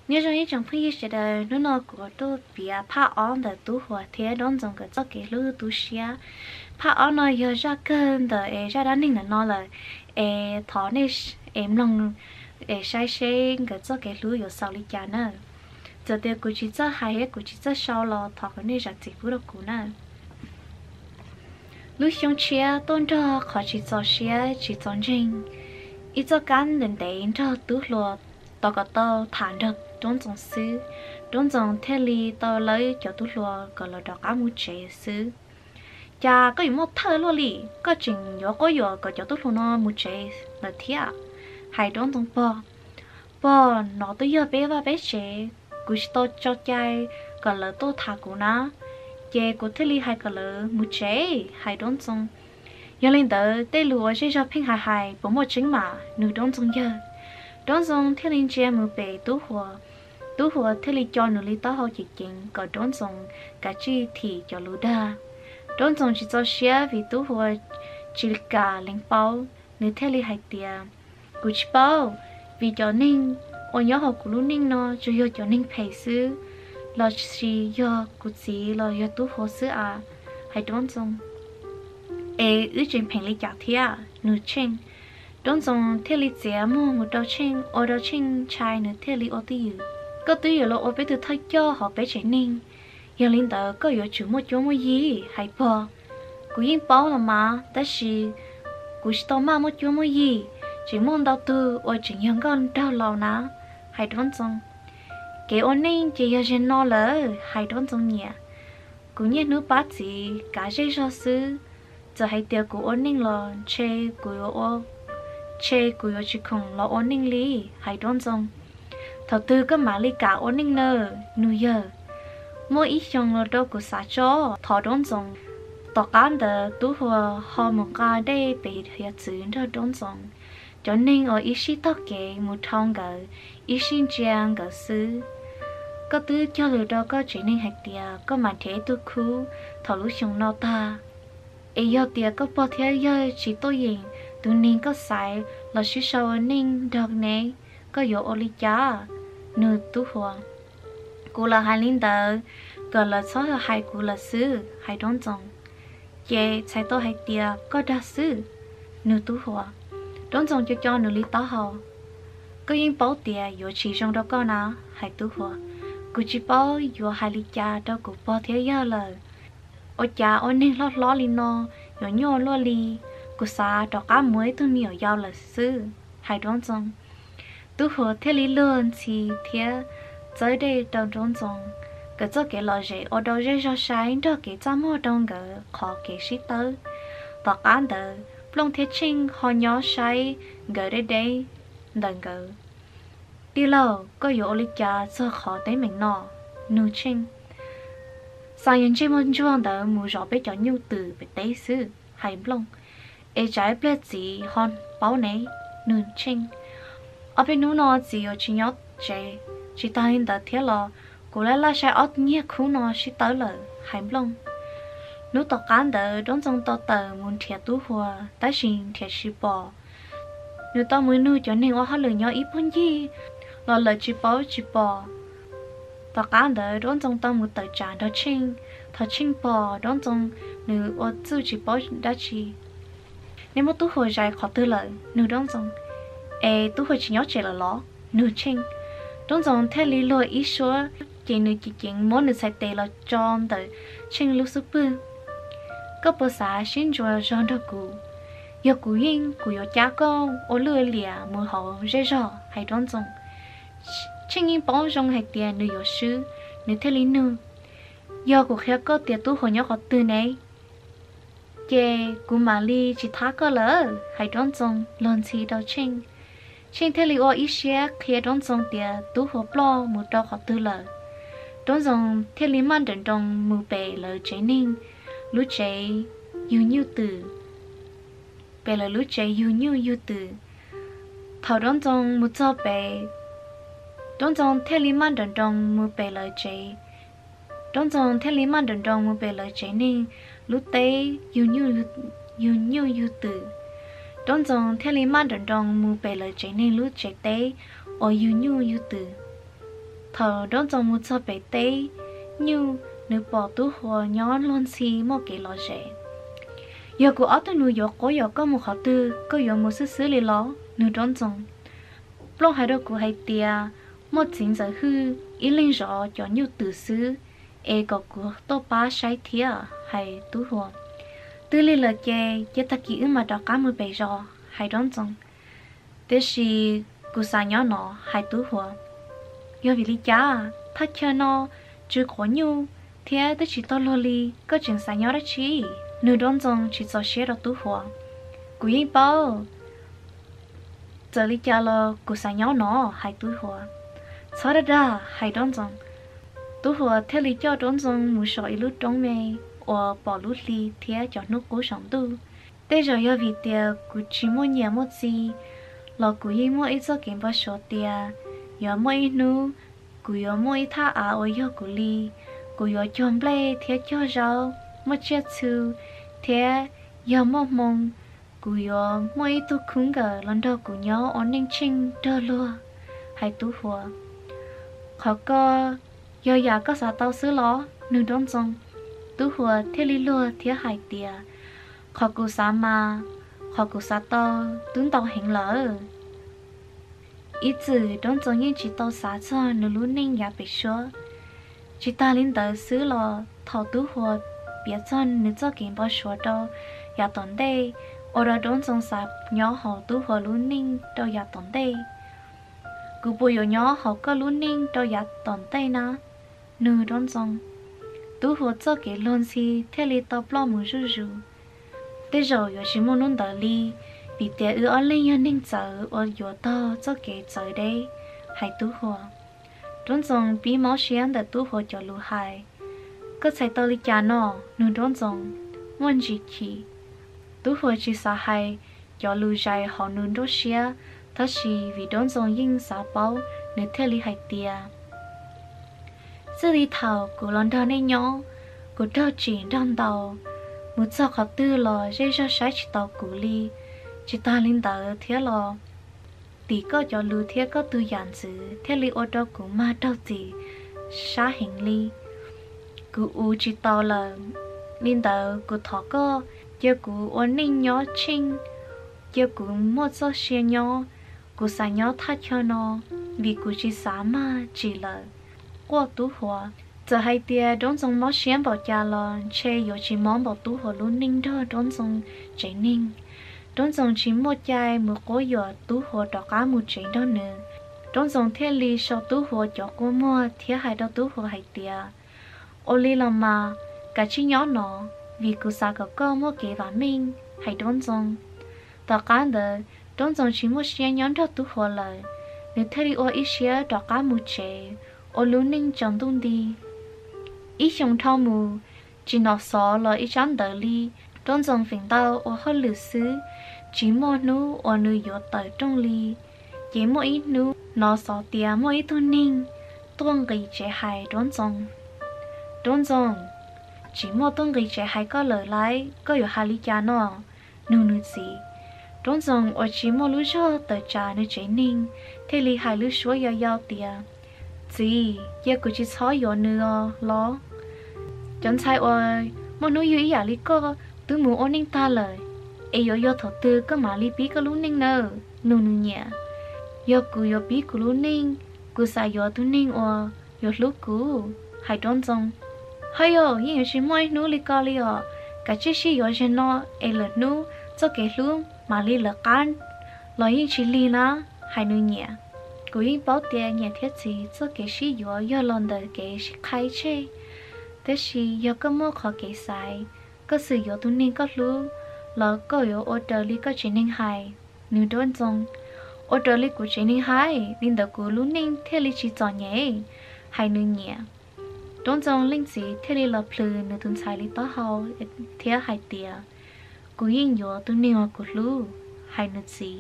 Nyob zoo ib tsoom phooj ywg sawv daws, hnub no kuv tuaj piav phaj ob ntawm Tub Huas thiab Dob Ntxoos nkawd txoj kev hlub tu siab. Phaj ob no yog zaj kawg ntawm es zaj dab neeg ntawm no lawm, es thov nej es mloog es saib seb nkawd txoj kev hlub yuav xaus li cas na. Txawm tias kuv tsis txawj hais thiab kuv tsis txawj sau los thov kom nej zam txim pub rau kuv na. Lub xyoo tshiab tuaj nrog qhov tsis txaus siab tsis txaus ntseeg, ib txoj kab ntev ntev nrog Tub Huas tos kom tau tham nrog Dob Ntxoos xwb, Dob Ntxoos thiaj li tau lawv cov tub hluas kom lawv rov qab mus tsev xwb. Cas koj yuav muaj thawj luaj li, koj tseem yuav quab yuam kom cov tub hluas no mus tsev lawm thiab? Hais Dob Ntxoos pog, pog, no twb yog peb vaj peb tsev, kuv tsis tau tso cai kom lawv tuaj tham kuv na, ces kuv thiaj li hais kom lawv mus tsev. Hais Dob Ntxoos, yog li ntawd tej lus uas zej zog pheej hais hais puas muaj tseeb mas? Nug Dob Ntxoos yawg. Dob Ntxoos thiaj li ntsia mus pem Tub Huas, Tub Huas thiaj li co nws li taub hau ceev ceev kom Dob Ntxoos kav tsij thim cov lus dag. Dob Ntxoos tsis txaus siab vim Tub Huas tsis kam lees paub, nws thiaj li hais tias, kuv tsis paub, vim cov neeg uas nyob hauv kuv lub neej no tsuas yog cov neeg phem xwb, los sis yog kuv txiv los yog Tub Huas xwb a. Hais Dob Ntxoos, es wb tseem phem li cas thiab? Nug Tsheej. Dob Ntxoos thiaj li txiav muag mus rau Tsheej, ua rau Tsheej ntshai, nws thiaj li ua twj ywm, koj twb yuav los ua peb tus thawj coj hauv peb tsev neeg, yog li ntawd koj yuav tsum muaj cuab muaj yig. Hais pog, kuv yeej paub los mas, tab sis kuv tsis tau maj muaj cuab muaj yig, tseem muaj ntau tug uas tseem yog nkauj nraug laus na. Hais Dob Ntxoos, kev ua neej ces yog ze no lawm. Hais Dob Ntxoos niam, kuv niaj hnub pab txiv kav zej zog xwb, txawm hais tias kuv ua neej los ntshe kuv yuav ua, ntshe kuv yuav tsis khoom los ua neej li. Hais Dob Ntxoos, thaum twg koj mam li kam ua neej nawb? Nug yawg. Muaj ib xyoos los rau kuv xav tso. Thov Dob Ntxoos. Tom qab ntawd Tub Huas ho mus nqa dej pem hiav txwv nrog Dob Ntxoos. Cov neeg uas ib sij taug kev mus dhau nkawd, ib sij ntsia nkawd xwb. Koj twb cog lus rau koj tsev neeg hais tias koj mam nrhiav ib tug khub thaum lub xyoo no tag. Es yog tias koj pog thiab yawg tsis tuaj yeem tus neeg koj xaiv los sib sau ua neej nrog ne, koj yuav ua li cas? Nug Tub Huas. Kuv lam hais li ntawd kom lawv txhob hais kuv lawm xwb. Hais Dob Ntxoos. Ces txhais tau hais tias koj dag xwb. Nug Tub Huas. Dob Ntxoos co co nws li taub hau. Koj yeej paub tias yuav tsis zoo rau koj na. Hais Tub Huas. Kuv tsis paub yuav hais li cas rau kuv pog thiab yawg lawm. Ua cas ua neeg hlob hlob li no yuav nyuaj luaj li. Kuv xav rov qab muab ib tug me nyuam yau lawm xwb. Hais Dob Ntxoos. Tub Huas thiaj li luag ntxhi thiab txawb dej rau Dob Ntxoos. Nkawd txoj kev lom zem ua rau zej zog saib nrog kev txaj muag rau nkawd qhov kev sib tawb. Tom qab ntawd Plooj thiab Tsheej ho nyob saib nkawd deb deb ntawm nkawd. Tij laug, koj yuav ua li cas txog qhov teeb meem no? Nug Tsheej. Xa yawg ntsej muag ntsuag ntawd mus zov peb cov nyuj twm pem teb xwb. Hais Nplooj. Es tsam ib pliag txiv ho paub ne? Nug Tsheej. Ob peb hnub no txiv yuav tsis nyob tsev. Tsis tas li ntawd thiab los kuv laj laj saib ob nyiag khub no sib tawb lawm. Hais Nplooj. Hnub tom qab ntawd Dob Ntxoos tau tawm mus nrhiav Tub Huas tab sis nrhiav tsis pom. Nws tau mus nug cov neeg ua hauj lwm nyob ib puag ncig los lawv tsis paub tsis pom. Tom qab ntawd Dob Ntxoos tau mus tawm tsam nrog Tsheej. Thaum Tsheej pom Dob Ntxoos, nws ua txuj tsis paub dab tsi. Nej muab Tub Huas zais qhov twg lawm? Nug Dob Ntxoos. Es Tub Huas tsis nyob tsev lawm los? Nug Tsheej. Dob Ntxoos thiaj li luag ib suab, ces nws ceev ceev muab nws txhais tes los tso ntawm Tsheej lub xub pwg. Koj puas xav sib ntsuas zog nrog kuv? Yog kuv yeej, kuv yuav cab koj ua lwj liam mus hauv zej zog. Hais Dob Ntxoos. Tsheej yeej paub zoo hais tias nws yuav swb, nws thiaj li nug. Yog kuv qhia koj tias Tub Huas nyob qhov twg ne, ces kuv mam li tsis thab koj lawm. Hais Dob Ntxoos luag ntxhi rau Tsheej. Tsheej thiaj li ua ib siab qhia Dob Ntxoos tias Tub Huas ploj mus rau qhov twg lawm. Dob Ntxoos thiaj li maj nrawm nroos mus pem lawv tsev neeg lub tsev yug nyuj twm, pem lawv lub tsev yug nyuj yug twm. Thaum Dob Ntxoos mus txog pem, Dob Ntxoos thiaj li maj nrawm nroos mus pem lawv tsev. Dob Ntxoos thiaj li maj nrawm nroos mus pem lawv tsev neeg lub teb yug nyuj yug twm. Dob Ntxoos thiaj li maj nrawm nroos mus pem lawv tsev neeg lub tsev teb uas yug nyuj yug twm. Thaum Nraub Ntxoo mus txog pem teb nyuj, nws pom Tub Huas nyob luag ntxhi muaj kev lom zem. Yog kuv ob tug nus yuav quab yuam koj mus qhov twg, koj yuav mus xwb xwb li los? Nug Nraub Ntxoo. Plaub hais rau kuv hais tias muaj txiv ntxawm Hwj ib leeg zov cov nyuj twm xwb, es kom kuv tuaj pab saib thiab, hais Tub Huas. Twb lig lawm ces cia tag kis wb mam rov qab mus pem zos, hais Nraub Ntxoo. Tiam sis kuv xav nyob no, hais Tub Huas. Yog vim li cas? Thaj chaw no tsw quav nyuj thiab twb tsis tau luag li, koj tseem xav nyob dab tsi? Nug Nraub Ntxoo tsis txaus siab rau Tub Huas. Kuv yeej paub, txawm li cas los kuv xav nyob no, hais Tub Huas. Txhob dag dag, hais Nraub Ntxoo. Tub Huas thiaj li coj Nraub Ntxoo mus so ib lub roob me uas pom lub hli thiab cov hnub qub saum ntuj. Tej zaum yog vim tias kuv tsis muaj niam muaj txiv los kuv yeej muaj ib txoj kev npau suav tias yuav muaj ib hnub kuv yuav muaj ib thaj av uas yog kuv li. Kuv yuav cog nplej thiab cog zaub, muaj tsiaj txhu, thiab yog muaj hmoo, kuv yuav muaj ib tug khub nkawm los nrog kuv nyob ua neej tsheej nrog luag, hais Tub Huas. Qhov ko yog yam koj xav tau xwb los? Nug Nraub Ntxoo. Tub Huas thiaj li luag thiab hais tias, qhov kuv xav mas, qhov kuv xav tau twb ntau heev lawm. Ib txwm Nraub Ntxoo yeej tsis tau xav txog nws lub neej yav pem suab. Tsis tas li ntawd xwb los thaum Tub Huas piav txog nws txoj kev npau suav rau yav tom ntej, ua rau Nraub Ntxoo xav nyob hauv Tub Huas lub neej rau yav tom ntej. Kuv puas yuav nyob hauv koj lub neej rau yav tom ntej na? Nug Nraub Ntxoo. Tub Huas txoj kev luag ntxhi thiaj li tau ploj mus zuj zus. Tej zaum yuav tsis muaj hnub ntawd li, vim tias wb ob leeg yog neeg txawv uas yuav taug txoj kev txawv deb, hais Tub Huas. Nraub Ntxoo pib mob siab ntawm Tub Huas cov lus hais. Koj txhais tau li cas no? Nug Nraub Ntxoo muaj ntsis chim. Tub Huas tsis xav hais cov lus zais hauv nws nruab siab, tab sis vim Nraub Ntxoo yeej xav paub, nws thiaj li hais tias, txij li thaum kuv los nrog nej nyob, kuv raug tsim nrog ntaus, mus txog qhov twg los zej zog saib tsis taus kuv li. Tsis tas li ntawd thiab los tim koj cov lus thiab koj tus yam ntxwv thiaj li ua rau kuv mag raug txim sab heev li. Kuv ua tsis tau lawm, li ntawd kuv thov koj cia kuv ua neej nyob tsheej, cia kuv muaj txoj sia nyob. Kuv xav nyob thaj chaw no, vim kuv tsis xav mag tsim lawm. Quaj Tub Huas. Txawm hais tias Nraub Ntxoo mob siab npaum cas los ntshe yuav tsis mob npaum Tub Huas lub neej nrog Nraub Ntxoo tsev neeg. Nraub Ntxoo tsis muaj cai mus quab yuam Tub Huas rov qab mus tsev nrog nws. Nraub Ntxoo thiaj li so Tub Huas cov kua muag thiab hais rau Tub Huas hais tias, ua li los mas, kav tsij nyob no, vim kuv xav kom koj muaj kev vam meej, hais Nraub Ntxoo. Tom qab ntawd, Nraub Ntxoo tsis muaj siab nyob nrog Tub Huas lawm, nws thiaj li ua ib siab rov qab mus tsev, ua lub neej tsaus ntuj nti. Ib xyoos dhau mus, tsis hnov xov los ib tsab ntawv li. Nraub Ntxoo feem ntau ua hauj lwm xwb, tsis muaj hnub uas nws yuav tawm rooj li. Ces muaj ib hnub hnov xov tias muaj ib tug neeg tuaj nqis tsev hais Nraub Ntxoo. Nraub Ntxoo, tsis muaj tuaj nqis tsev hais koj lawm lauj, koj yuav hais li cas no? Nug nws txiv. Nraub Ntxoo uas tsis muaj lub zog tawm tsam nws tsev neeg, thiaj li hais lub suab yau yau tias, txiv, cia kuv tsis txhob yuav nws os los. Cov ntxhais uas muaj hnub yug ib yam li koj twb mus ua neej tag lawm, es yuav yog thaum twg koj mam li pib koj lub neej nawb? Nug nws niam. Yog kuv yuav pib kuv lub neej, kuv xav yuav tus neeg uas yuav hlub kuv, hais Nraub Ntxoo. Haj yam, yeej yuav tsis muaj ib hnub li ko li os, kav tsij sib yuav zaum no es lwm hnub txoj kev hlub mam li lawv qab los yeej tsis lig na, hais nws niam. Kuv yeej paub tias niam thiab txiv txoj kev sib yuav yog los ntawm kev sib qhaib tseg, tab sis yog koj muaj qhov kev xaiv, koj xum yuav tus neeg koj hlub los koj yuav ua raws li koj tsev neeg hais, nug Nraub Ntxoo. Ua raws li kuv tsev neeg hais, li ntawd kuv lub neej thiaj li tsis txom nyem, hais nws niam. Nraub Ntxoo leej txiv thiaj li los plhws nws tus ntxhais li taub hau thiab hais tias, kuv yeej yuav tus neeg uas kuv hlub, hais nws txiv.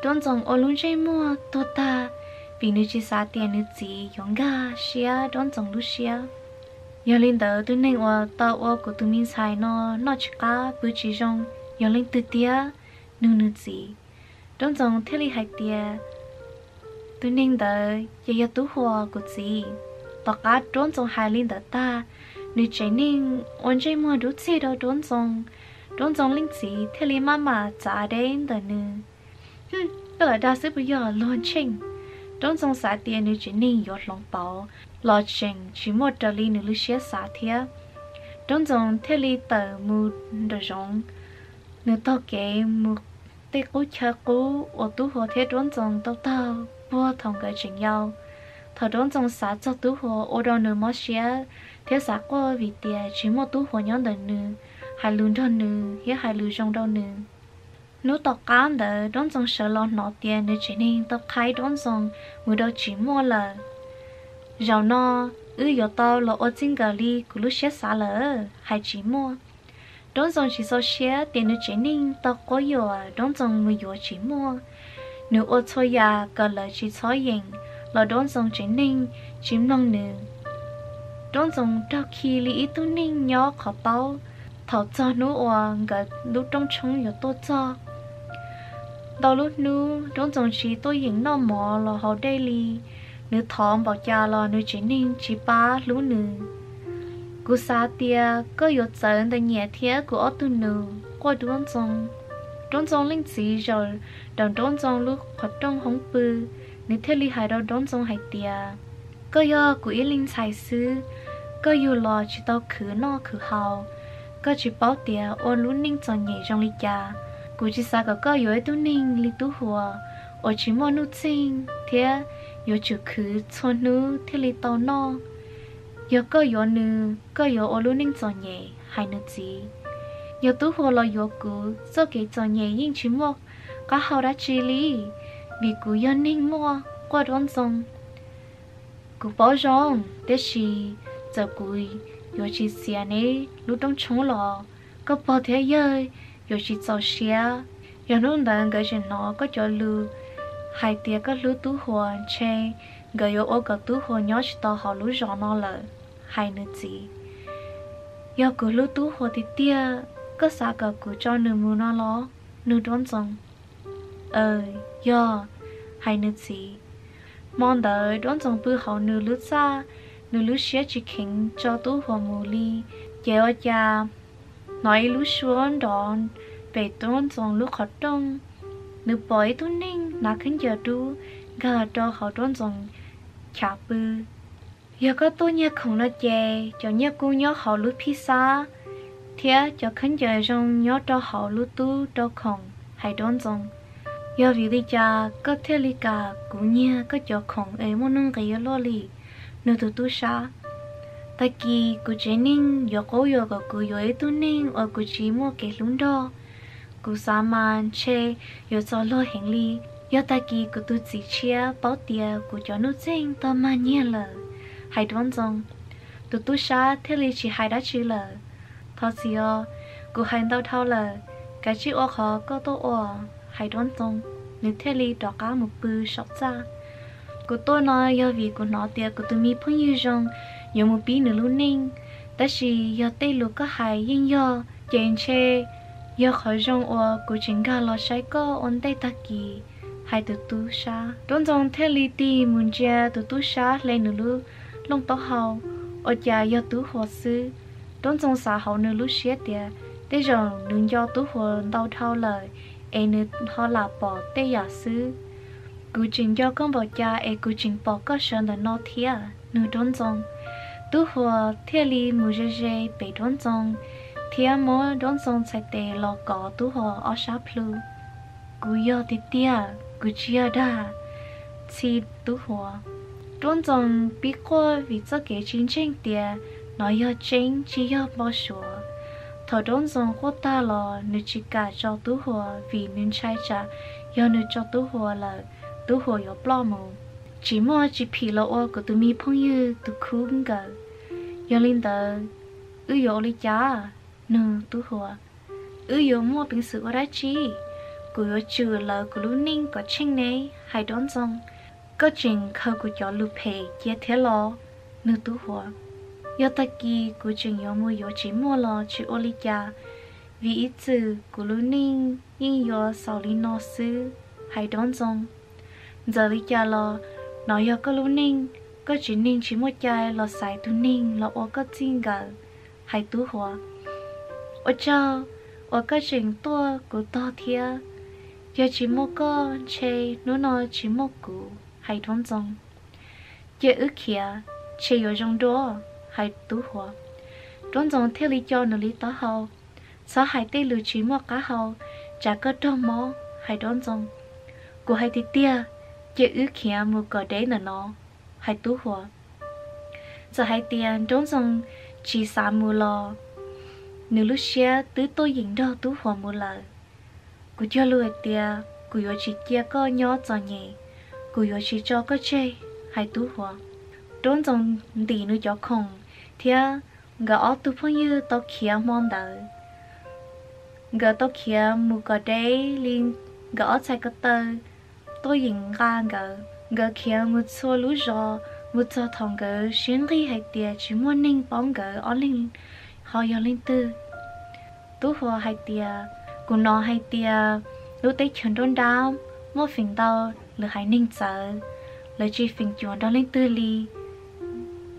Nraub Ntxoo ua lub ntsej muag tuag tag, vim nws tsis xav tias nws txiv yuav nkag siab Nraub Ntxoo lub siab. Yog li ntawd tus neeg uas tau ua kuv tus me ntxhais no noj tsis qab pw tsis zoo, yog leej twg tiag? Nug nws txiv. Nraub Ntxoo thiaj li hais tias, Tus neeg ntawd ces yog Tub Huas kuv txiv. Tom qab Duab Ntxoo hais li ntawd tag, nws tsev neeg ua ntsej muag dub txig rau Duab Ntxoo. Duab Ntxoo leej txiv thiaj li maj mam txav deb ntawm nws. Koj lam dag xwb puas yog luag ntsheej? Duab Ntxoo xav tias nws tsev neeg yuav hloov pauv los tseem tsis muaj raws li nws lub siab xav thiab. Duab Ntxoo thiaj li tawm mus nraum zoov. Nws taug kev mus tej qub chaw qub uas Tub Huas thiab Duab Ntxoo tau taug puag thaum nkawd tseem yau. Thaum Duab Ntxoo xav txog Tub Huas ua rau nws mob siab thiab xav quaj vim tias tsis muaj Tub Huas nyob ntawm nws, hais lus nrog nws thiab hais lus zoo rau nws. Hnub tom qab ntawd Duab Ntxoo sawv los hnov tias nws tsev neeg tau qhaib Duab Ntxoo mus rau Tsim Muaj lawm. Zaum no wb yuav tau los ua txij nkawm li kuv lub siab xav lawm, hais Tsim Muaj. Duab Ntxoo tsis txaus siab tias nws tsev neeg tau quab yuam Duab Ntxoo mus yuav Tsim Muaj. Nws ua txhua yam kom lawv tsis txhob yeem, los Duab Ntxoo tsev neeg tsis mloog nws. Duab Ntxoo raug khi li ib tug neeg nyob qhov taub thaum txog hnub uas nkawd lub rooj tshoob yuav tuaj txog. Ntau lub hnub Duab Ntxoo tsis tuaj yeem noj mov los haus dej li. Nws thov npaum cas los nws tsev neeg tsis pab hlub nws. Kuv xav tias koj yuav txawv ntawm Nyiam thiab kuv ob tug nus, quaj Duab Ntxoo. Duab Ntxoo leej txiv zaum rau Duab Ntxoo lub qhov rooj hoob pw, nws thiaj li hais rau Duab Ntxoo hais tias, koj yog kuv ib leeg ntxhais xwb, koj yug los tsis tau khwv noj khwv haus, koj tsis paub tias ua lub neej txom nyem zoo li cas. Kuv tsis xav kom koj yuav ib tug neeg li Tub Huas uas tsis muaj nuj txeeg thiab yuav tsum khwv txhua hnub thiaj li tau noj. Yog koj yuav nws, koj yuav ua lub neej txom nyem, hais nws txiv. Yog Tub Huas los yuav kuv, txoj kev txom nyem yeej tsis muaj qab hau dab tsi li, vim kuv yog neeg muaj, quaj Duab Ntxoo. Kuv paub zoo, tiam sis txawm kuv yuav tsis txiav neb lub rooj tshoob los koj pog thiab yawg yuav tsis txaus siab. Yog hnub ntawd nkawd tseem hnov koj cov lus hais tias koj hlub Tub Huas, ntshe nkawd yuav ua kom Tub Huas nyob tsis tau hauv lub zos no lawm, hais nws txiv. Yog kuv hlub Tub Huas tiag tiag, koj xav kom kuv tso nws mus no los? Nug Duab Ntxoo. Aws, yog, hais nws txiv. Hmo ntawd Duab Ntxoo pw hauv nws lub txaj, nws lub siab tsis kheev tso Tub Huas mus li. Ces ua cas hnov ib lub suab nrov pem Duab Ntxoo lub qhov rooj. Nws pom ib tug neeg hnav khaub ncaws dub nkag rau hauv Duab Ntxoo chav pw. Yog koj tuaj nyiag khoom no ces cov nyiaj kub nyob hauv lub phij xab thiab cov khaub ncaws zoo nyob rau hauv lub tub rau khoom, hais Duab Ntxoo. Yog vim li cas koj thiaj li kam kuv nyiag koj cov khoom es muaj nuj nqis ua luaj li? Nug tus tub sab. Tag kis kuv tsev neeg yuav quab yuam kom kuv yuav ib tug neeg uas kuv tsis muaj kev hlub nrog. Kuv xav mas ntshe yuav txom luag heev li. Yog tag kis kuv tus txiv tshiab paub tias kuv cov nuj txeeg tau mag nyiag lawm, hais Duab Ntxoo. Tus tub sab thiaj li tsis hais dab tsi lawm. Thov txim os, kuv hais ntau dhau lawm, kav tsij ua qhov koj tuaj ua, hais Duab Ntxoo. Nws thiaj li rov qab mus pw saum txaj. Kuv tuaj no yog vim kuv hnov tias kuv tus me phooj ywg zoo yuav mus pib nws lub neej, tab sis yog tej lus koj hais yeej yog, ces ntshe yog qhov zoo uas kuv tseem nkag los saib koj ua ntej tag kis, hais tus tub sab. Duab Ntxoo thiaj li tig mus ntsia tus tub sab hle nws lub looj taub hau, ua cas yog Tub Huas xwb. Duab Ntxoo xav hauv nws lub siab tias tej zaum nws nco Tub Huas ntau dhau lawm es nws ho lam pom tej yam xwb. Kuv tseem nco koj npaum cas es kuv tseem pom koj sawv ntawm no thiab, nug Duab Ntxoo. Tub Huas thiaj li mus ze ze pem Duab Ntxoo thiab muab Duab Ntxoo txhais tes los kov Tub Huas ob sab plhu. Kuv yog tiag tiag, kuv tsis yog dag, txhi Tub Huas. Duab Ntxoo pib quaj vim txoj kev tsis ntseeg tias nov yog tseeb tsis yog npau suav. Thaum Duab Ntxoo quaj tag los nws tsis kam tso Tub Huas vim nws ntshai tsam yog nws tso Tub Huas lawm, Tub Huas yuav ploj mus. Tsis muaj tsis phim los ua kuv tus me phooj ywg tus khub nkawm. Yog li ntawd, wb yuav ua li cas? Nug Tub Huas. Wb yuav muaj peev xwm ua dab tsi? Kuv yuav tsum lawv kuv lub neej kom tsheej ne, hais Duab Ntxoo. Koj tseem khaws kuv cov lus phem cia thiab los? Nug Tub Huas. Yog tag kis kuv tseem yuav mus yuav Tsim Muaj los tsis ua li cas, vim ib txwm kuv lub neej yeej yuav xaus li no xwb, hais Duab Ntxoo. Txawm li cas los nov yog koj lub neej, koj tsev neeg tsis muaj cai los xaiv tus neeg los ua koj txij nkawm. Hais Tub Huas, ua tsaug uas koj tseem tuaj kuv tog thiab. Yog tsis muaj koj ntshe hnub no tsis muaj kuv. Hais Roob Ntxoo, cia wb khiav, ntshe yuav zoo dua. Hais Tub Huas, Roob Ntxoo thiaj li co nws li taub hau, txhob hais tej lus tsis muaj qab hau, tsam koj raug mob. Hais Roob Ntxoo, kuv hais tiag tiag, cia wb khiav mus kom deb ntawm no. Hais Tub Huas, txawm hais tias Roob Ntxoo tsis xav mus los nws lub siab twb tuaj yeem nrog Tub Huas mus lawm. Kuv cog lus hais tias kuv yuav tsis cia koj nyob txom nyem, kuv yuav tsis tso koj tseg. Hais Tub Huas, Roob Ntxoo ntim nws cov khoom thiab nkawd ob tug phooj ywg tau khiav hmo ntawd. Nkawd tau khiav mus kom deb li nkawd ob txhais ko taw tuaj yeem nqa nkawd. Nkawd khiav mus txhua lub zos, mus txog thaum nkawd sib nqig hais tias tsis muaj neeg paub nkawd ob leeg ho yog leej twg. Tub Huas hais tias, kuv hnov hais tias lub teb chaws nruab nrab muaj feem ntau lwm haiv neeg txawv, lawv tsis feem cuam nrog leej twg li.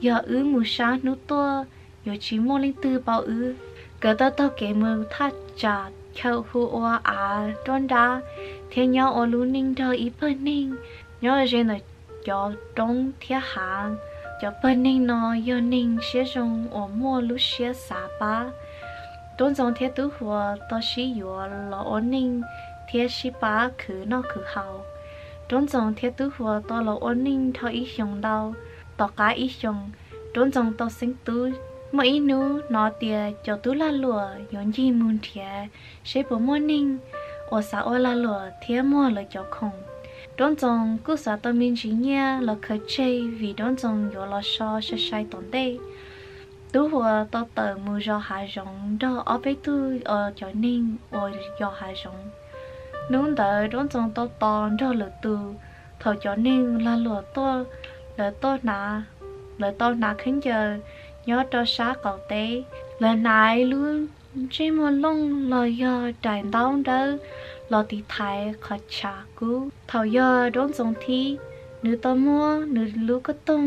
Yog wb mus sab hnub tuaj yuav tsis muaj leej twg paub wb. Nkawd tau taug kev mus thaj tsam chaw hu ua Av Nruab Nrab thiab nyob ua lub neej nrog ib pawg neeg nyob ze ntawm cov roob thiab hav. Cov pawg neeg no yog neeg siab zoo uas muaj lub siab xav pab. Roob Ntxoo thiab Tub Huas tau sib yuav los ua neej thiab sib pab khwv noj khwv haus. Roob Ntxoo thiab Tub Huas tau los ua neej dhau ib xyoos ntau. Tom qab ib xyoos, Roob Ntxoo tau xeeb tub. Muaj ib hnub hnov tias cov tub lag luam yuav ncig mus nrhiav seb puas muaj neeg uas xav ua lag luam thiab muag lawv cov khoom. Roob Ntxoo kuj xav tau me ntsis nyiaj los khaws tseg vim Roob Ntxoo yuav los so sai sai tom ntej. Tub Huas tau tawm mus zos hav zoov nrog ob peb tug cov neeg uas yos hav zoov. Hnub ntawd Roob Ntxoo tau tos nrog lwm tus. Thaum cov neeg lag luam tuaj, lawv tau hnav, lawv tau hnav khaub ncaws nyob rau sab qaum teb. Lawv hnav ib lub ntsej muag looj los yog daim ntaub dawb los tiv thaiv qhov chaw kub. Thaum yog Roob Ntxoo thib, nws tau muab nws lub koj toog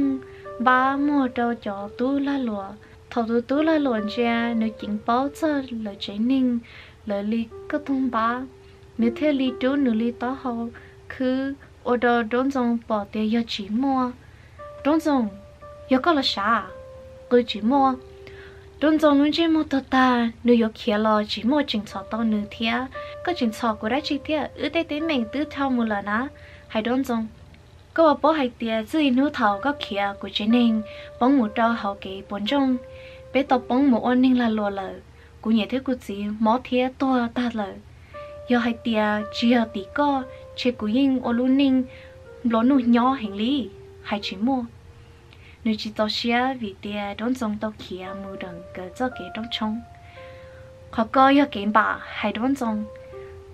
npab muag rau cov tub lag luam. Thaum tus tub lag luam ntsia, nws ceev paub txog lawv tsev neeg, lawv li koj toog npab, nws thiaj li rub nws li taub hau khwb ua rau Roob Ntxoo pom tias yog Tsim Muaj. Roob Ntxoo, yog koj los sav, qw Tsim Muaj. Roob Ntxoo lub ntsej muag tuag tag, nws yuav khiav los Tsim Muaj tseem txhom tau nws thiab. Koj tseem txhom kuv dab tsi thiab? Wb tej teeb meem twb dhau mus lawm na. Hais Roob Ntxoo, koj puas paub hais tias txij li hnub thaum koj khiav kuv tsev neeg poob mus rau hauv kev puas ntsoog, peb tau poob mus ua neeg lag luam lawm. Kuv niam thiab kuv txiv mob thiab tuag tag lawm. Yog hais tias tsis yog tim koj, ntshe kuv yeej ua lub neej nplua nuj nyob heev li. Hais Tsim Muaj. Nws tsis txaus siab vim tias Roob Ntxoo tau khiav mus ntawm nkawd txoj kev roob tshoob. Qhov ko yog kev npam, Hais Roob Ntxoo.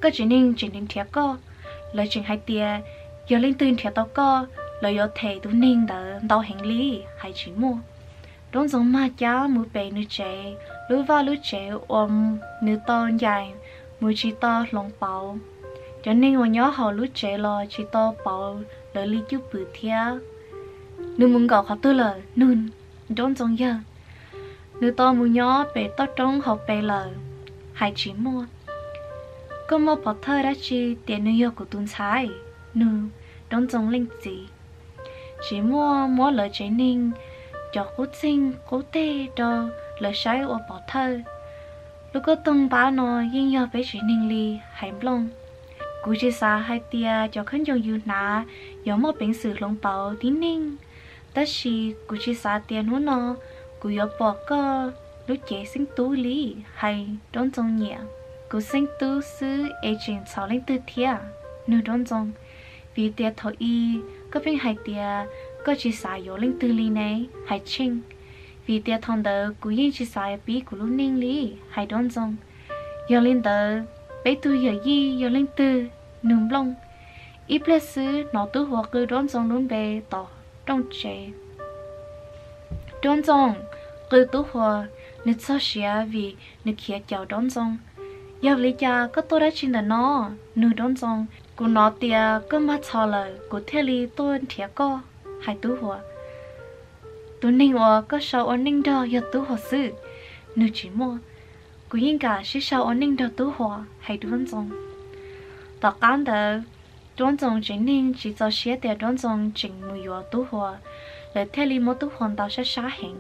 Koj tsev neeg tseem nrhiav koj, lawv tseem hais tias yog leej twg nrhiav tau koj, lawv yuav them tus neeg ntawd ntau heev li. Hais Tsim Muaj. Roob Ntxoo mag cab mus pem nws tsev, lub vaj lub tsev uas nws tau ncaim mus tsis tau hloov pauv. Cov neeg uas nyob hauv lub tsev los tsis tau pauv lawv li cwj pwm thiab. Nws mus nkaum qhov twg lawm? Nug Roob Ntxoo yawg. Nws tau mus nyob pem toj roob hauv pes lawm. Hais Tsim Muaj. Koj muaj pov thawj dab tsi tias nws yog kuv tus ntxhais? Nug Roob Ntxoo leej txiv. Tsim Muaj muab lawv tsev neeg cov qub txeeg qub teg rau lawv saib ua pov thawj. Lub koj toog npab no yeej yog peb tsev neeg li. Hais Nplooj. Kuv tsis xav hais tias cov khaub ncaws yus hnav yuav muaj peev xwm hloov pauv tib neeg, tab sis kuv tsis xav tias hnub no kuv yuav pom koj lub cev xeeb tub li. Hais Roob Ntxoo nyiam. Kuv xeeb tub xwb es tseem txhom leej twg thiab? Nug Roob Ntxoo. Vim tias thaum i koj pheej hais tias koj tsis xav yuav leej twg li ne. Hais Tsheej. Vim tias thaum ntawd kuv yeej tsis xav pib kuv lub neej li. Hais Roob Ntxoo. Yog li ntawd, peb tug yawm yij yog leej twg? Nug Nplooj. Ib pliag xwb hnov Tub Huas qw Roob Ntxoo lub npe tom rooj tsev. Roob Ntxoo! Qw Tub Huas, nws txog siav vim nws khiav caum Roob Ntxoo. Yog li cas koj tuaj dab tsi ntawm no? Nug Roob Ntxoo. Kuv hnov tias koj mag txhos lawm, kuv thiaj li tuaj nrhiav koj, hais Tub Huas. Tus neeg uas koj sau ua neej nrog yog Tub Huas xwb, nws tsis muaj. Kuv yeej kam sib sau ua neej nrog Tub Huas, hais Duab Ntxoo. Tom qab ntawd, Duab Ntxoo tsev neeg tsis txaus siab tias Duab Ntxoo tseem mus yuav Tub Huas, lawv thiaj li muab Tub Huas ntaus sab sab heev.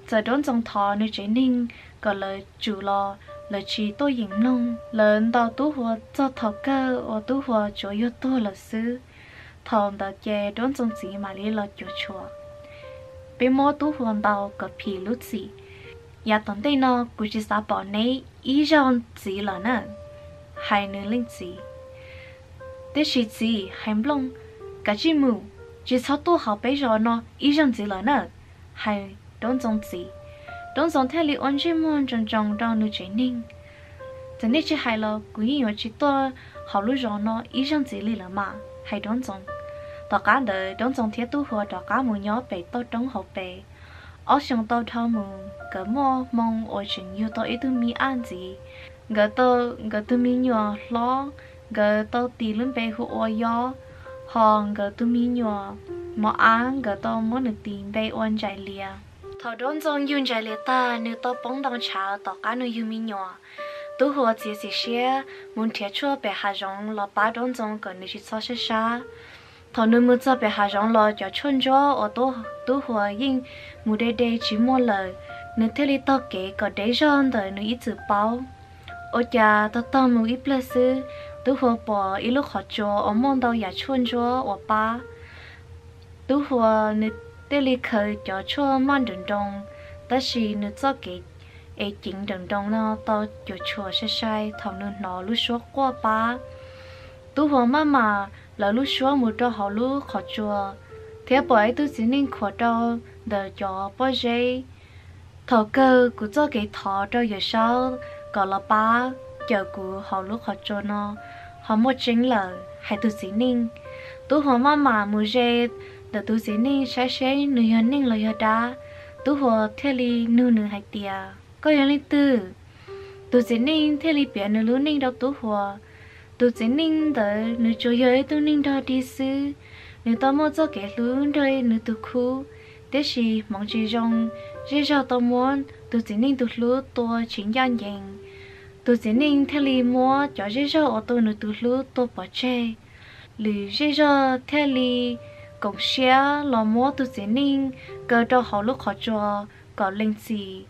Txawm Duab Ntxoo thov nws tsev neeg kom lawv tsum los lawv tsis tuaj yeem mloog, lawv ntaus Tub Huas txog thaum kawg uas Tub Huas tsuas yog tuag lawm xwb. Thaum ntawd ces Duab Ntxoo txiv mam li los cuam tshuam, peb muab Tub Huas ntaus kom phim lub txim. Yav tom ntej no kuv tsis xav pom neb ib zaug ntxiv lawm na, hais nws leej txiv. Tiam sis txiv, hais Nplooj, kav tsij mus, tsis txhob tuaj hauv peb zos no ib zaug ntxiv lawm na, hais Duab Ntxoo txiv. Duab Ntxoo thiaj li ua ntsej muag ntsoos ntsoos rau nws tsev neeg. Txawm nej tsis hais los kuv yeej yuav tsis tuaj hauv lub zos no ib zaug ntxiv li lawm mas, hais Duab Ntxoo. Tom qab ntawd Duab Ntxoo thiab Tub Huas rov qab mus nyob pem toj roob hauv pes. Ob xyoos tau dhau mus, nkawd muaj hmoo uas tseem yug tau ib tug me ab ntxiv. Nkawd tau, nkawd tus me nyuam hlob, nkawd tau tis lub npe hu ua Yob, hos nkawd tus me nyuam mos ab nkawd tau muab nws tis npe ua Ntsais Lias. Thaum Duab Ntxoo yug Ntsais Lias tag, nws tau poob ntau ntshav tom qab nws yug me nyuam. Tub Huas txiav txim siab mus nrhiav tshuaj pem hav zoov los pab Duab Ntxoo kom nws tsis txhob sab sab. Thaum nws mus txog pem hav zoov los cov tshuaj ntsuab uas Tub Huas yeej mus de de tsis muaj lawm, nws thiaj li taug kev kom dev zog ntawm nws ib txwm paub. Ua cas tau taug mus ib pliag xwb, Tub Huas pom ib lub qhov tsua uas muaj ntau yam tshuaj ntsuab uas pab. Tub Huas nws thiaj li khaws cov tshuaj maj nrawm nroos, tab sis nws txoj kev es ceev nrawm nroos no tau cuam tshuam sai sai thaum nws hnov lub suab quaj pab. Tub Huas maj mam lawv lub suab mus rau hauv lub qhov tsua, thiab pom ib tug txiv neej khuam rau ntawm cov pob zeb. Thaum kawg kuv txoj kev thov rau Yawm Saub kom los pab cawm kuv hauv lub qhov tsua no ho muaj tseeb lawm, hais tus txiv neej. Tub Huas maj mam mus ze ntawm tus txiv neej saib seb nws yog neeg los yog dab. Tub Huas thiaj li nug nws hais tias, koj yog leej twg? Tus txiv neej thiaj li piav nws lub neej rau Tub Huas. Tus txiv neej ntawd nws tsuas yog ib tug neeg nrog dig xwb, nws tau muaj txoj kev hlub nrog nws tus khub, tiam sis hmoov tsis zoo, zej zog tau muab tus txiv neej tus hlub tua tsis ncaj ncees. Tus txiv neej thiaj li muab cov zej zog uas tua nws tus hlub tua pov tseg. Lwm zej zog thiaj li koom siab los muab tus txiv neej kaw rau hauv lub qhov tsua kom lees txim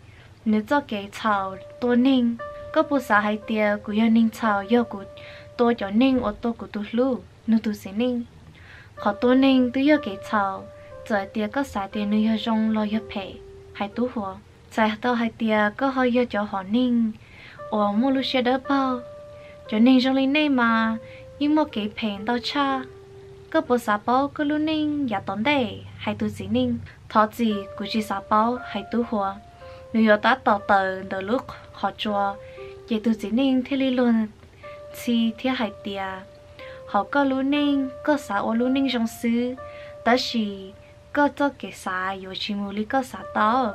nws txoj kev txhaum tua neeg. Koj puas xav hais tias kuv yog neeg txhaum yog kuv tua cov neeg uas tua kuv tus hlub? Nug tus txiv neej. Qhov tua neeg twb yog kev txhaum, txawm tias koj xav tias nws yog zoo los yog phem, hais Tub Huas. Txhais tau hais tias koj ho yog cov hom neeg uas muaj lub siab dawb paug. Cov neeg zoo li nej mas yeej muaj kev phem ntau tshaj. Koj puas xav paub koj lub neej yav tom ntej? Hais tus txiv neej. Thov txim, kuv tsis xav paub, hais Tub Huas. Nws yuav tab tom tawm ntawm lub qhov tsua, ces tus txiv neej thiaj li luag ntxhi thiab hais tias, hauv koj lub neej koj xav ua lub neej zoo xwb, tab sis koj txoj kev xav yuav tsis mus li koj xav tau.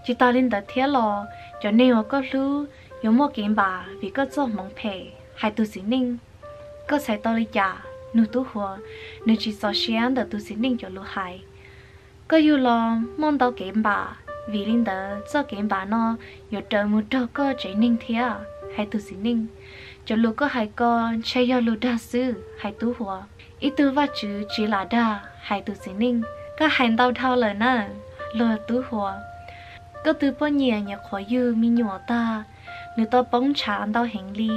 Tsis tas li ntawd thiab los cov neeg uas koj hlub yuav muaj kev npam vim koj txoj hmoov phem, hais tus txiv neej. Koj txhais tau li cas? Nug Tub Huas. Nws tsis txaus siab ntawm tus txiv neej cov lus hais. Koj yug los muaj ntau kev npam, vim li ntawd txoj kev npam no yuav raws mus raug koj tsev neeg thiab, hais tus txiv neej. Cov lus koj hais ko ntshe yog lus dag xwb, hais Tub Huas. Ib tug vaj tswv tsis lam dag, hais tus txiv neej. Koj hais ntau dhau lawm na, luag Tub Huas. Koj tus poj niam nyuam qhuav yug me nyuam tag, nws tau poob ntshav ntau heev li.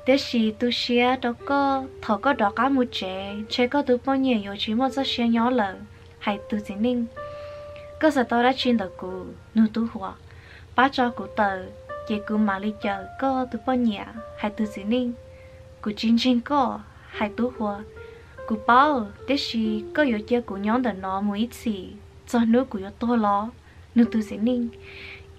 Tiam sis tu siab rau koj, thaum koj rov qab mus tsev ntshe koj tus poj niam yuav tsis muaj txoj sia nyob lawm, hais tus txiv neej. Koj xav tau dab tsi ntawm kuv? Nug Tub Huas. Pab tso kuv tawm, ces kuv mam li cawm koj tus poj niam, hais tus txiv neej. Kuv tsis ntseeg koj, hais Tub Huas. Kuv paub, tiam sis koj yuav cia kuv nyob ntawm no mus ib txhis txog hnub kuv yuav tuag los? Nug tus txiv neej.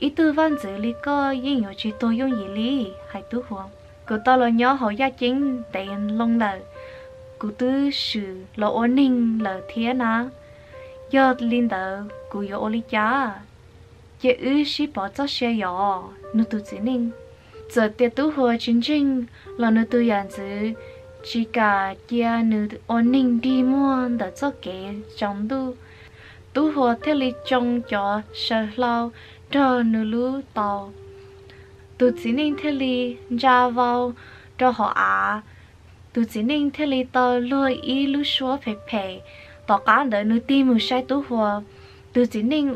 Ib tug vaj ntxwv li koj yeej yuav tsis tuag yooj yim li, hais Tub Huas. Kuv tau los nyob hauv yaj ceeb ntev loo lawm, kuv twb swm los ua neeg lawm thiab na. Yog li ntawd kuv yuav ua li cas? Cia wb sib pov txoj sia yom, nug tus txiv neej. Txawm tias Tub Huas tsis ntseeg los nws tus yam ntxwv tsis kam cia nws ua neeg dig muag ntawm txoj kev tsaus ntuj. Tub Huas thiaj li tsoo cov saw hlau nrog nws lub taus. Tus txiv neej thiaj li ntsa vau rau hauv av. Tus txiv neej thiaj li tau luag ib lub suab phem phem. Tom qab ntawd nws tig mus saib Tub Huas. Tus txiv neej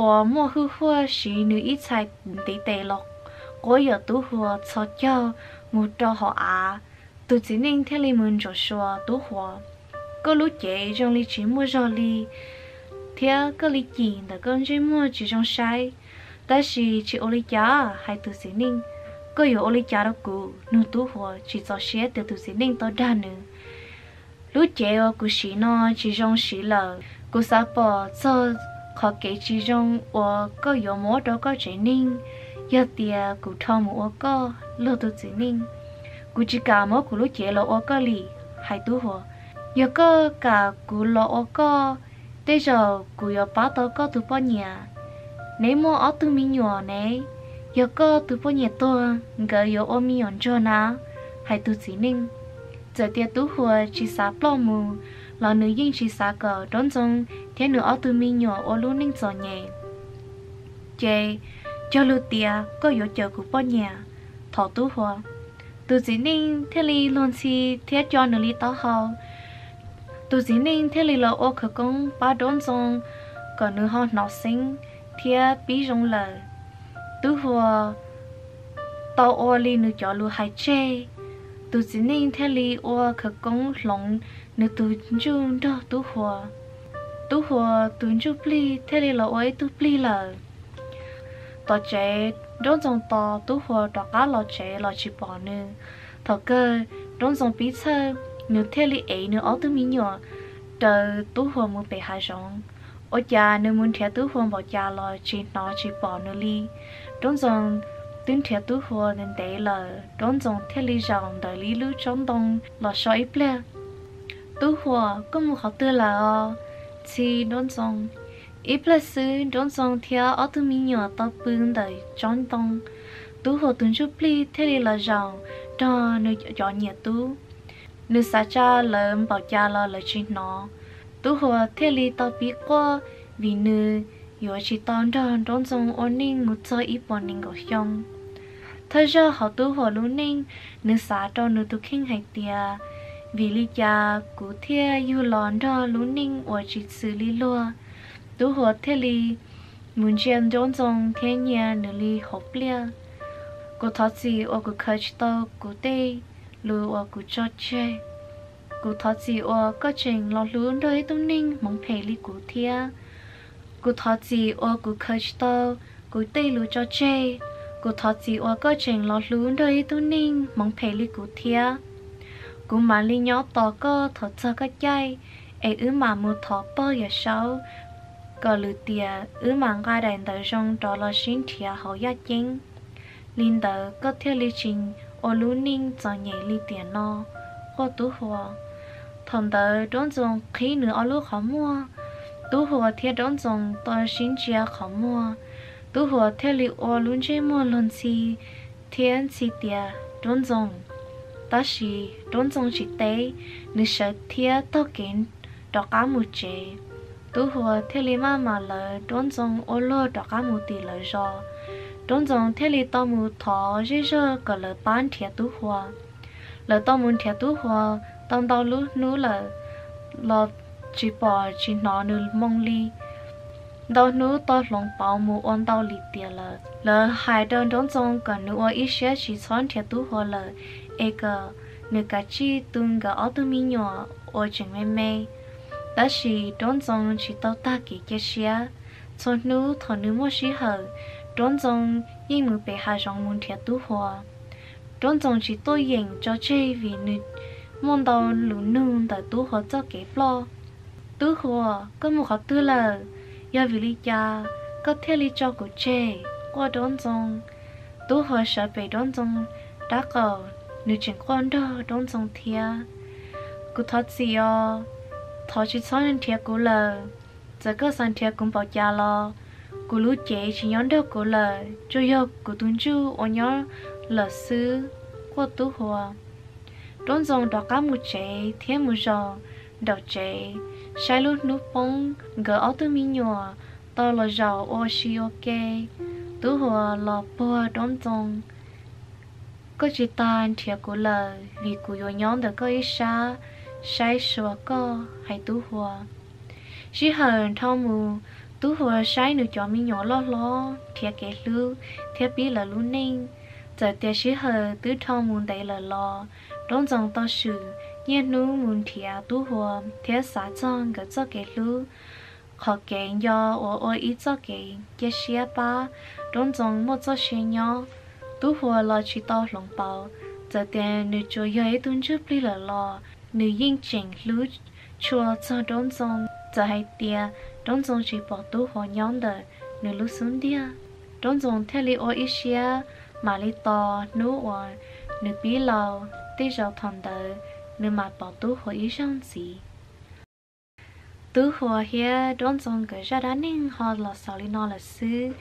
uas muaj hwj huaj siv nws ib txhais ntiv tes los quab yam Tub Huas txhos caug mus rau hauv av. Tus txiv neej thiaj li mus ntsuam xyuas Tub Huas: Koj lub cev zoo li tsis muaj zog li, thiab koj li cim ntawm koj ntsej muag tsis zoo saib. Tab sis tsis ua li cas, hais tus txiv neej, koj yuav ua li cas rau kuv? Nug Tub Huas tsis txaus siab tias tus txiv neej tau dag nws. Lub cev uas kuv siv no tsis zoo siv lawm. Kuv xav pom txog qhov kev tsis zoo uas koj yuav muab rau koj tsev neeg yog tias kuv rho mus ua koj. Luag tus txiv neej: Kuv tsis kam muab kuv lub cev los ua koj li. Hais Tub Huas: Yog koj kam kuv los ua koj, tej zaum kuv yuav pab tau koj tus poj niam. Neb muaj ob tug me nyuam ne, yog koj tus poj niam tuag nkawd yuav ua me nyuam ntsuag na. Hais tus txiv neej. Txawm tias Tub Huas tsis xav ploj mus los nws yeej tsis xav kom Nraub Ntxoo thiab nws ob tug me nyuam ua lub neej txom nyem. Ces cog lus tias: Koj yuav cawm kuv poj niam, thov Tub Huas. Tus txiv neej thiaj li luag ntxhi thiab co nws li taub hau. Tus txiv neej thiaj li los ua khawv koob pab Nraub Ntxoo kom nws ho hnov xeeb thiab pib zoo lawm. Tub Huas tau ua li nws cov lus hais tseg. Tus txiv neej thiaj li ua khawv koob hloov nws tus ntsuj nrog Tub Huas. Tub Huas tus ntsuj plig thiaj li los ua ib tug plig lawm. Tom tsev, Nraub Ntxoo tos Tub Huas rov qab los tsev los tsis pom nws. Thaum kawg, Nraub Ntxoo pib txhawj, nws thiaj li ev nws ob tug me nyuam raws Tub Huas mus pem hav zoov. Ua cas nws mus nrhiav Tub Huas npaum cas los tsis hnov tsis pom nws li. Nraub Ntxoo twb nrhiav Tub Huas ntev ntev lawm, Nraub Ntxoo thiaj li zaum ntawm ib lub tsob ntoo los so ib pliag. Tub Huas, koj mus qhov twg lawm os? Ntxhi Nraub Ntxoo. Ib pliag xwb, Nraub Ntxoo thiab ob tug me nyuam tau pw ntawm tsob ntoo. Tub Huas tus ntsuj plig thiaj li los zaum nrog nws cov niam tub. Nws xav tsa lawv npaum cas los lawv tsis hnov. Tub Huas thiaj li tau pib quaj vim nws yuav tsis tau nrog Nraub Ntxoo ua neej mus txog ib puas nees nkaum xyoo. Thawj zaug hauv Tub Huas lub neej, nws xav rau nws tus kheej hais tias, vim li cas kuv thiaj yug los nrog lub neej uas tsis txwm li luag? Tub Huas thiaj li mus ntsia Nraub Ntxoo thiab nyiag nws li hauv pliaj. Kuv thov txim uas kuv khaws tsis tau kuv tej lus uas kuv tso tseg. Kuv thov txim uas koj tseem los hlub nrog ib tug neeg hmoov phem li kuv thiab. Kuv thov txim uas kuv khaws tsis tau kuv tej lus tso tseg. Kuv thov txim uas koj tseem los hlub nrog ib tug neeg hmoov phem li kuv thiab. Kuv mam li nyob tos koj thaum txog koj caij, es wb mam mus thov pog Yawm Saub kom lwm tiam wb mam nqa daim ntawv zoo rov los sib nrhiav hauv yaj ceeb. Li ntawd koj thiaj li tsis ua lub neej txom nyem li tiam no. Quaj Tub Huas. Thaum ntawd Nraub Ntxoo qhib nws ob lub qhov muag. Tub Huas thiab Nraub Ntxoo tau sib ntsia qhov muag. Tub Huas thiaj li ua lub ntsej muag luag ntxhi thiab ntxhi tias, Nraub Ntxoo. Tab sis Nraub Ntxoo tsis teb, nws sawv thiab taug kev rov qab mus tsev. Tub Huas thiaj li maj mam lawv Nraub Ntxoo ua luag rov qab mus tim lawv zos. Nraub Ntxoo thiaj li tau mus thov zej zog kom lawv pab nrhiav Tub Huas. Lawv tau mus nrhiav Tub Huas tau ntau lub hnub lawm los tsis pom tsis hnov nws moo li. Ntau hnub tau hloov pauv mus ua ntau lim tiam lawm. Lawv hais rau Nraub Ntxoo kom nws ua ib siab tsis txhob nrhiav Tub Huas lawm, es kom nws kav tsij tu nkawd ob tug me nyuam uas tseem me me. Tab sis Nraub Ntxoo tsis tau tag kev cia siab. Txhua hnub thaum nws muaj sij hawm, Nraub Ntxoo yeej mus pem hav zoov mus nrhiav Tub Huas. Nraub Ntxoo tsis tuaj yeem tso tseg vim nws muaj ntau lus nug ntawm Tub Huas txoj kev ploj. Tub Huas, koj mus qhov twg lawm? Yog vim li cas koj thiaj li tso kuv tseg? Quaj Nraub Ntxoo. Tub Huas sawv pem Nraub Ntxoo rab qaum, nws tseem quaj nrog Nraub Ntxoo thiab. Kuv thov txim os, thov tsis txhob nrhiav kuv lawm. Txawm koj xav nrhiav kuv npaum cas los kuv lub cev tsis nyob nrog kuv lawm, tsuas yog kuv tus ntsuj uas nyob lawm xwb. Quaj Tub Huas. Roob Ntxoo rov qab mus tsev thiab mus zaum nraum tsev, saib lub hnub poob nkawd ob tug me nyuam tau los zaum ua si ua ke. Tub Huas los puag Roob Ntxoo, koj tsis tas nrhiav kuv lawm vim kuv yuav nyob ntawm koj ib sab saib xyuas koj, hais Tub Huas. Sij hawm nrho mus, Tub Huas saib nws cov me nyuam loj hlob nrhiav kev hlub thiab pib lawv lub neej. Txawm tias sij hawm twb dhau mus ntev lawm los Roob Ntxoo tau swm niaj hnub mus nrhiav Tub Huas thiab xav txog nkawd txoj kev hlub. Qhov kev nco uas ua ib txoj kev cia siab pab Roob Ntxoo muaj txoj sia nyob. Tub Huas los tsis tau hloov pauv, txawm tias nws tsuas yog ib tug ntsuj plig lawm los nws yeej tseem hlub tshua txog Roob Ntxoo. Txawm hais tias Roob Ntxoo tsis pom Tub Huas nyob ntawm nws lub xub ntiag, Roob Ntxoo thiaj li ua ib siab mam li tos hnub uas nws pib laus, tej zaum thaum ntawd nws mam pom Tub Huas ib zaug ntxiv. Tub Huas thiab Roob Ntxoo nkawd zaj dab neeg ho los xaus li no lawm xwb.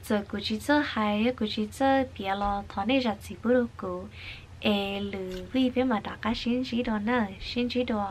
Txawm kuv tsis txawj hais thiab kuv tsis txawj piav los thov nej zam txim pub rau kuv, es lwm vij peb mam rov qab sib ntsib dua nawb, sib ntsib dua.